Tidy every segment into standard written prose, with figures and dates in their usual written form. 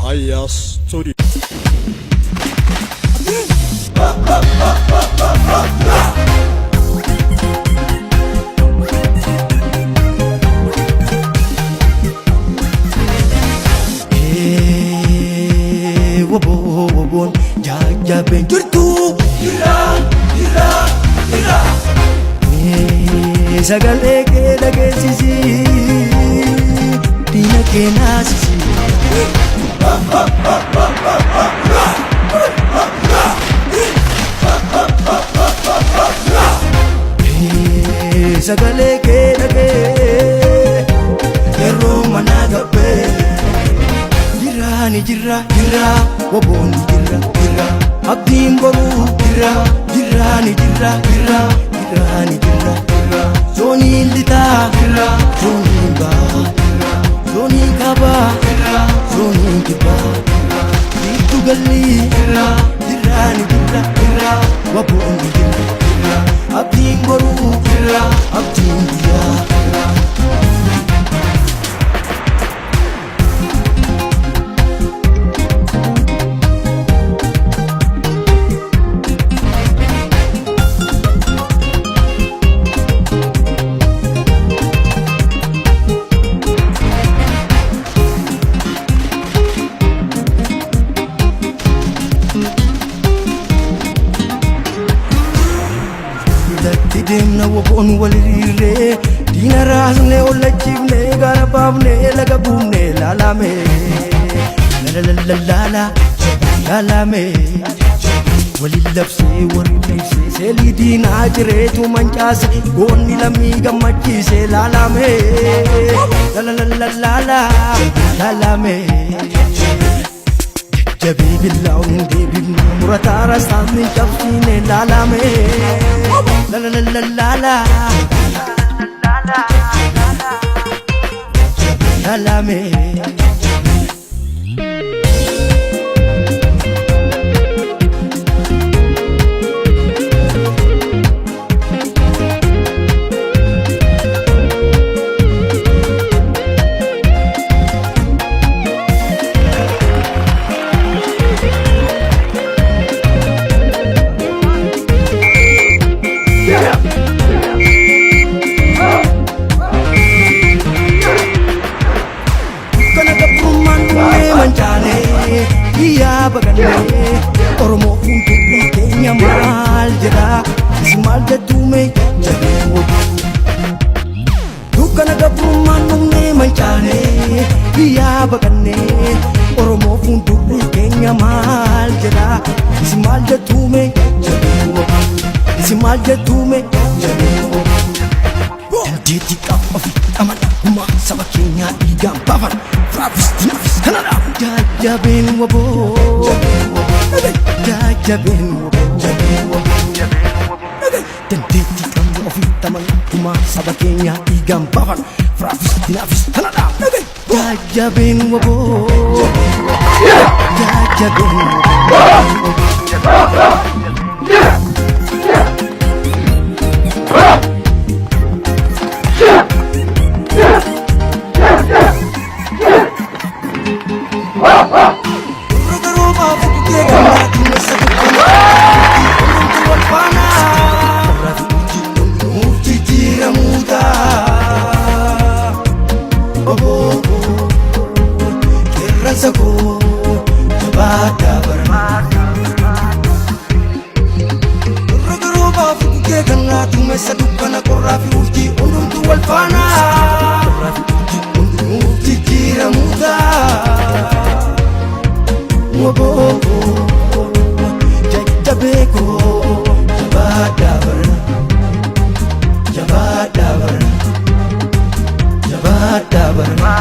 Ayas Studio. Woboo woboon jajjabeen jirtu. Jira jira jira. Sagalee kee dhageessisi, diina kee naasisi. Sagalee kee dhagee yeroo manaa gabbee. Jira ni jira jira, woboon jira jira, abdiin boruu jira. Jira ni jira jira, jira ni jira jira, zooniin lixaa jira, zooniin bahaa jira, zooniin kaabaa jira, zooniin kibbaa jira, giddu galli jira. Jira ni jira jira, woboon jira jira, abdiin boruu jira, abdiin biyyaa jira. Latti deemna woboon wal hiriirree, diina raasnee, ollachiifnee, gaara baafnee, laga buufnee, laalame lalalalaala laalame, waliin labsee, waliin ibsee, seelii diinaa jireetu mancaase, goonni lammii gammachiise, laalame lalalalaala laalame. Jajjabee billaa'uun hin deebifnu, murataa rasaasni hin cabsiine, laalame lalalalaala laalame. Kana gabrummaan dhumee mancaane, biyyaa baqannee, Oromoo fuuldurri keenya maal jedha, isin maal jettuume, jajjabee woboo. Dukkana gabrummaan dhumnee mancaane, biyyaa baqannee, Oromoo fuuldurri keenya maal jedha, isin maal jettuume, jajjabee woboo. Isin maal jettuume, jajjabee woboo. Dandeettii qabu ofii amana, gumaa saba keenyaa dhiigaan baafan, firaafis diinaafis kana dhaabu. Jajjabeen woboo, jajjabeen woboo. Dandeettii qabnu ofii amana, gumaa saba keenyaa dhiigaan baafan, firaafis diinaafis kana dhaabu. Jajjabeen woboo, jajjabeen woboo. Qeerransa koo jabaadhaa barana. Roga roobaa fi bukkee gannaa, duumessa dukkana, qorraa fi urjii hundumtuu wal faana. Qorraa fi urjii hundumtuu jijjiiramuu ta'a. Woboo jajjabee koo jabaadhaa barana. Jabaadhaa barana. Jabaadhaa barana.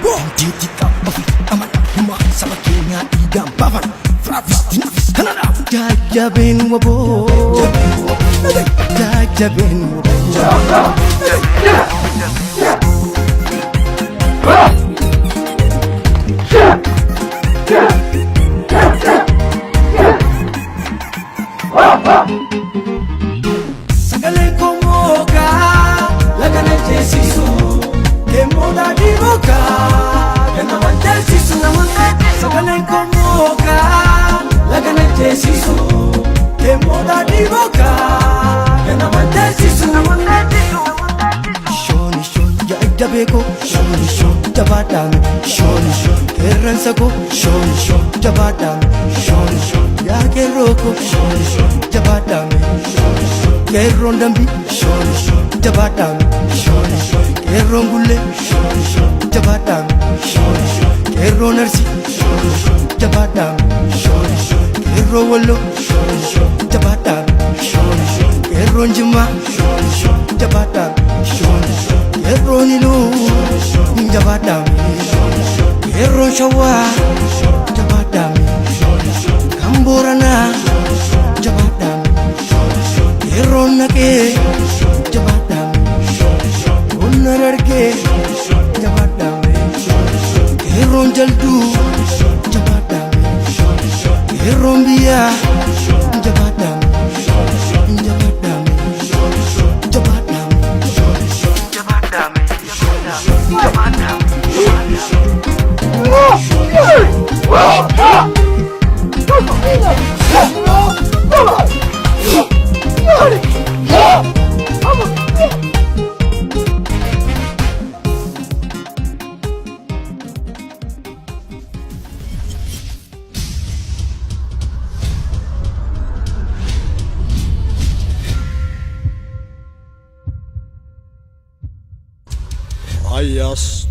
Dandeettii qabu ofii amana, gumaa saba keenyaa dhiigaan baafan, firaafis diinaafis kana dhaabu. Jajjabeen woboo, jajjabeen woboo. Sagalee koo moogaa laga na ceesisu, deemuudhaa dhiibokaa ganama. Jabaadhaame shooni qeerransa koo shooni jabaadhaame shooni yaa qeerroo koo shooni jabaadhaame qeerroon dambii shooni jabaadhaame shooni qeerroon gullee shooni jabaadhaame shooni qeerroon arsii shooni jabaadhaame shooni qeerroo walloo shooni jabaadhaame shooni qeerroon jimmaa shooni jabaadhaame shooni qeerroon iluu jabaadhaame qeerroon shawaa jabaadhaame kan booranaa jabaadhaame qeerroon naqee jabaadhaame qonna dargee jabaadhaame qeerroon jalduu jabaadhaame qeerroon biyyaa jabaadhaame jabaadhaame jabaadhaame jabaadhaame jabaadhaame. I asked